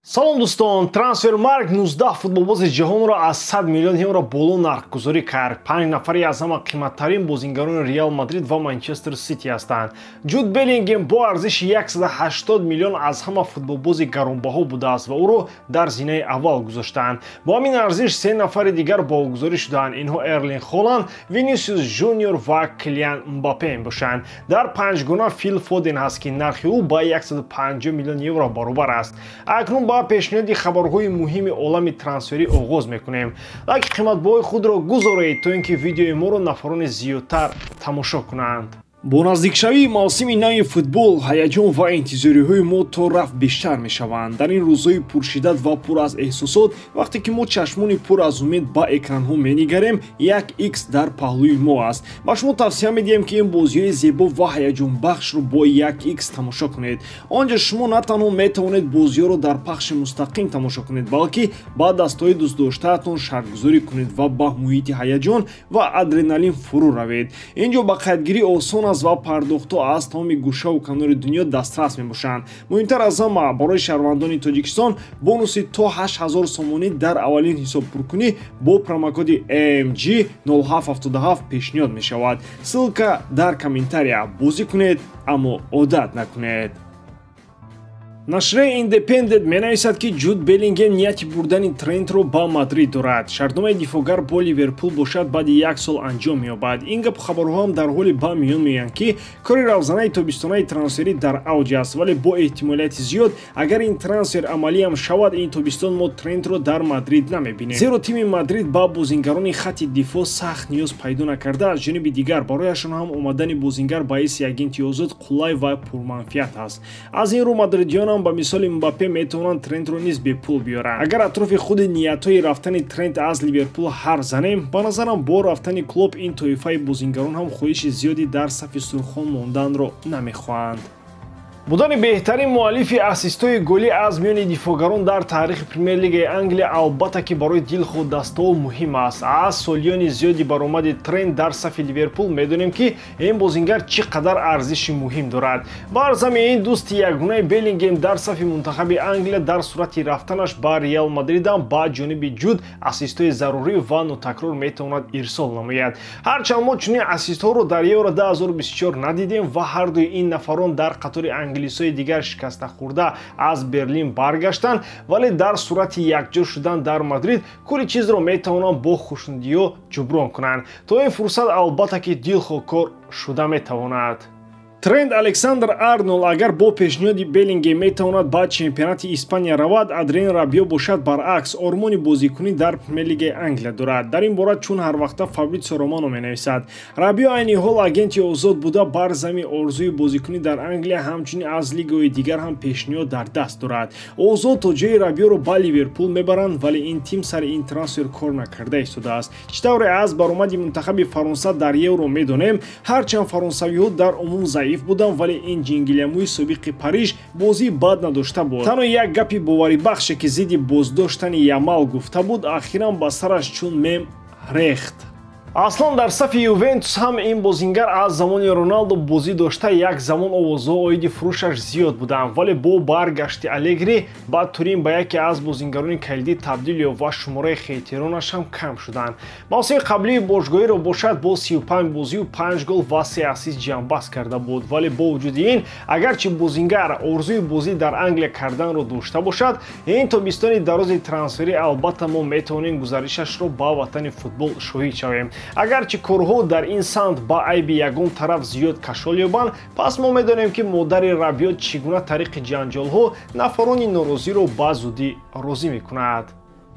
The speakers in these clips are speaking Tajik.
Салом, дӯстон! Трансфермаркт 19 футболбози ҷаҳонро аз 100 миллион евро боло нархгузорӣ кард. Панҷ нафари аз ҳама қиматтарин бозингарони Реал Мадрид ва Манчестер Сити ҳастанд. Ҷуд Беллингем бо арзиши 180 миллион аз ҳама футболбози гаронбаҳо будааст ва ӯро дар зинаи аввал гузоштаанд. Бо ҳамин арзиш се нафари дигар баҳогузорӣ шудаанд. Инҳо Эрлинг Холанд, Винисиус Жуниор ва Килиан Мбаппе мебошанд. Дар панҷгона Фил Фоден ҳаст, ки нархи ӯ ба 150 миллион евро баробар аст. Акнун ба пешниҳоди хабарҳои муҳими олами трансферӣ оғоз мекунем. Лайки қиматбаҳои худро гузоред, то ин ки видеои моро нафарони зиёдтар тамошо кунанд. Бо наздикшавии мавсими нави футбол ҳаяҷон ва интизориҳои мо то рафт бештар мешаванд. Дар ин рӯзҳои пуршиддат ва пур аз эҳсосот, вақте ки мо чашмони пур аз умед ба экранҳо менигарем, як икс дар паҳлӯи мо аст. Ба шумо тавсия медиҳем, ки ин бозиҳои зебо ва ҳаяҷонбахшро бо як икс тамошо кунед. Он ҷо шумо на танҳо метавонед бозиҳоро дар пахши мустақим тамошо кунед, балки ба дастҳои дӯстдоштаатон шартгузорӣ кунед ва ба муҳити ҳаяҷон ва адреналин фурӯ равед. Ин ҷо ба қайдгирӣ осон аст ва пардохтҳо аз тамоми гӯшаву канори дунё дастрас мебошанд. Муҳимтар аз ҳама, барои шаҳрвандони Тоҷикистон бонуси то 8000 сомонӣ дар аввалин ҳисобпуркунӣ бо промокоди AMG 0777 пешниҳод мешавад. Ссылка дар комментария. Бозӣ кунед, аммо одат накунед. Нашрияи Индепендент менависад, ки Ҷуд Беллингем нияти бурдани Трентро ба Мадрид дорад. Шартномаи дифоъгар бо Ливерпул бошад, баъди як сол анҷом меёбад. Ин гапу хабарҳоам дар ҳоле ба миён меоянд, ки кори равзанаи тобистонаи трансферӣ дар авҷ аст, вале бо эҳтимолияти зиёд, агар ин трансфер амалиам шавад, ин тобистон мо Трентро дар Мадрид намебинем, зеро тими Мадрид ба бозингарони хатти дифоъ сахт ниёз пайдо накарда. Аз ҷониби дигар, барояшон ҳам омадани бозингар ба ҳайси агенти озод қулай ва пурманфиат аст. Аз ин рӯ мадридиёнам ба мисоли Мбаппе метавонанд Трентро низ бепул биёранд. Агар атрофи худи ниятҳои рафтани Трент аз Ливерпул ҳарф занем, ба назарам, бо рафтани Клоп ин тоифаи бозингарон ҳам хоҳиши зиёде дар сафи сурхон монданро намехоҳанд. Будани беҳтарин муаллифи ассистҳои голӣ аз миёни дифоъгарон дар таърихи Премер-лигаи Англия албатта ки барои дилхоҳ дастаҳо муҳим аст. Аз солиёни зиёди баромади Трент дар сафи Ливерпул медонем, ки ин бозингар чӣ қадар арзиши муҳим дорад. Бар зами ин, дӯсти ягонаи Беллингем дар сафи мунтахаби Англия дар сурати рафтанаш ба Реал Мадридам ба ҷониби Ҷуд ассистҳои зарурӣ ва нотакрор метавонад ирсол намояд. Ҳарчанд мо чунин ассистҳоро дар Евро 2024 надидем ва ҳардуи ин нафарон дар қатори англисҳои дигар шикастахӯрда аз Берлин баргаштанд, вале дар сурати якҷо шудан дар Мадрид кулли чизро метавонанд бо хушнудиҳо ҷуброн кунанд. То ин фурсат албатта ки дилхоҳ кор шуда метавонад. Трент Александр Арнолд агар бо пешниҳоди Беллингем метавонад ба чемпионати Испания равад, Адриен Рабио бошад, баръакс, ормони бозикунӣ дар Премер-лигаи Англия дорад. Дар ин бора чун ҳарвақта Фабритсио Романо менависад. Рабио айни ҳол агенти озод буда, бар зами орзуи бозикунӣ дар Англия ҳамчунин аз лигаҳои дигар ҳам пешниҳод дар даст дорад. Озод то ҷои Рабиоро ба Ливерпул мебаранд, вале ин тим сари ин трансфер кор накарда истодааст. Чӣ тавре аз баромади мунтахаби Фаронса дар Евро медонем, ҳарчанд фаронсавиҳо дар умум заиф буданд, вале ин ҷингилямӯи собиқи Париж бозии бад надошта буд. Танҳо як гапи боварибахше, ки зидди боздоштани Ямал гуфта буд, ахиран ба сараш чун мем рехт. Аслан дар сафи Ювентус ҳам ин бозингар аз замони Роналдо бозӣ дошта, як замон овозҳо оиди фурӯшаш зиёд буданд, вале бо баргашти Алегри ба Турин ба яке аз бозингарони калидӣ табдил ёфт ва шумораи хейтеронаш ҳам кам шуданд. Мавсими қаблии бошгоҳиро бошад, бо 35 бозию 5 гол ва 3 ассист ҷамъбаст карда буд. Вале бо вуҷуди ин, агарчи бозингар орзуи бозӣ дар Англия карданро дошта бошад, ин тобистони дарози трансферӣ албатта мо метавонем гузаришашро ба ватани футбол шоҳид шавем. Агарчи корҳо дар ин самт ба айби ягон тараф зиёд кашол ёбанд, пас мо медонем, ки модари Рабиё чӣ гуна тариқи ҷанҷолҳо нафарони норозиро ба зудӣ розӣ мекунад.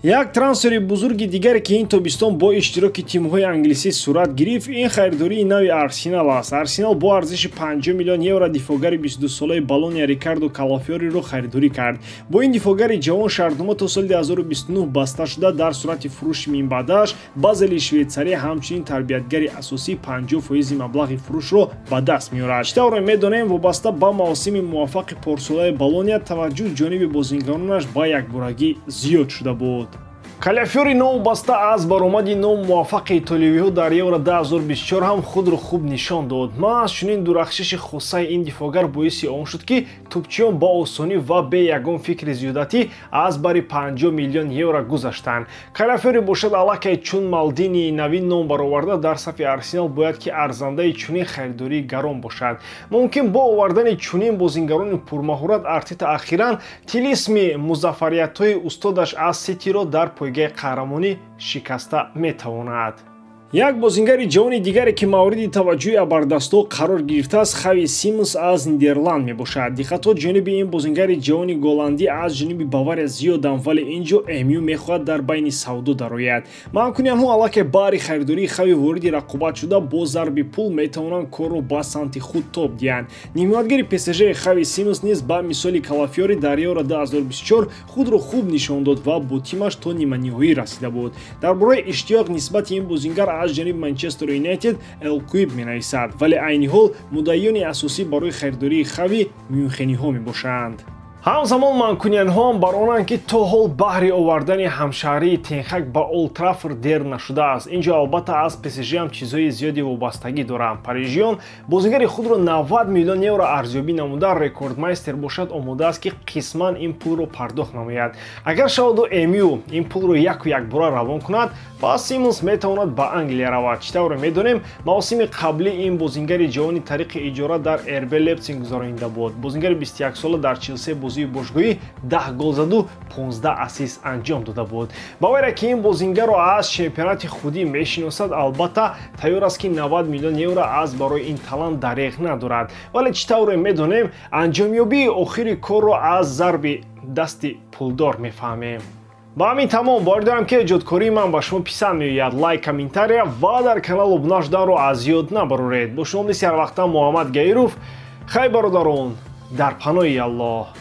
Як трансфери бузурги дигаре, ки ин тобистон бо иштироки тимҳои англисӣ сурат гирифт, ин харидории нави Арсенал аст. Арсенал бо арзиши 50 миллион евро дифоъгари 22-солаи Болония Рикардо Калафиориро харидорӣ кард. Бо ин дифоъгари ҷавон шартнома то соли 2029 баста шуда, дар сурати фурӯши минбаъдааш Базели Швейтсария ҳамчунин тарбиятгари асосӣ 50 фоизи маблағи фурӯшро ба даст меорад. Чӣ тавре медонем, вобаста ба мавсими муваффақи порсолаи Болония таваҷҷӯҳ ҷониби бозингаронаш ба якборагӣ зиёд шуда буд. Каляфиори новбаста аз баромади номуваффақи итолиёвиҳо дар Евро 2024 ҳам худро хуб нишон дод. Маҳз чунин дурахшиши хосаи ин дифоъгар боиси он шуд, ки тӯбчиён ба осонӣ ва бе ягон фикри зиёдатӣ аз бари 50 миллион евро гузаштанд. Каляфиори бошад аллакай чун Малдинии навин ном бароварда дар сафи Арсенал бояд ки арзандаи чунин харидории гарон бошад. Мумкин бо овардани чунин бозингарони пурмаҳорат Артета ахиран тилисми музаффариятҳои устодаш аз Ситиро дар пойгаи қаҳрамонӣ шикаста метавонад. Як бозингари ҷавони дигаре, ки мавриди таваҷҷӯҳи абардастҳо қарор гирифтааст, Хави Симонс аз Нидерланд мебошад. Диққатҳо ҷониби ин бозингари ҷавони голландӣ аз ҷониби Бавария зиёданд, вале ин ҷо МЮ мехоҳад дар байни савдо дарояд. Манкунианҳо аллакай баҳри харидории Хави вориди рақобат шуда, бо зарби пул метавонанд корро ба самти худ тоб диҳанд. Нимҳимоятгари ПСЖ Хави Симонс низ ба мисоли Калафиори дар Евро 2024 худро хуб нишон дод ва бо тимаш то ниманиҳоӣ расида буд. Дар бораи иштиёқ нисбати ин бозингар аз ҷониби Манчестер Юнайтед Элкуиб менависад, вале айни ҳол муддаиёни асосӣ барои харидории Хави мюнхениҳо мебошанд. Ҳамзамон манкуниянҳоам бар онанд, ки то ҳол баҳри овардани ҳамшаҳрии Тенхак ба Олд Траффорд дер нашудааст. Ин ҷо албатта аз ПСЖ ҳам чизҳои зиёде вобастагӣ доранд. Парижиён бозингари худро 90 миллион евро арзёбӣ намуда, рекордмайстер бошад омода аст, ки қисман ин пулро пардохт намояд. Агар шаваду МЮ ин пулро яку якбора равон кунад, пас Симонс метавонад ба Англия равад. Чӣ тавре медонем, мавсими қаблӣ ин бозингари ҷавони тариқи иҷора дар РБ Лейпсиг гузаронида буд. Бозингари 21сола дар 43 бозии бошгоҳӣ 10 гол заду 15 ассист анҷом дода буд. Бавария, ки ин бозингарро аз чемпионати худӣ мешиносад, албатта тайёр аст, ки 90 миллион евро аз барои ин талант дареғ надорад. Вале чӣ тавре медонем, анҷомёбии охири корро аз зарби дасти пулдор мефаҳмем. Ба ҳамин тамом. Бовар дорам, ки эҷодкории ман ба шумо писанд меояд. Лайк, комментария ва дар канал обуна шуданро аз ёд набароред. Бо шумо мисли ҳарвақта Муҳаммад Гаиров. Хай, бародарон, дар паноҳи Аллоҳ.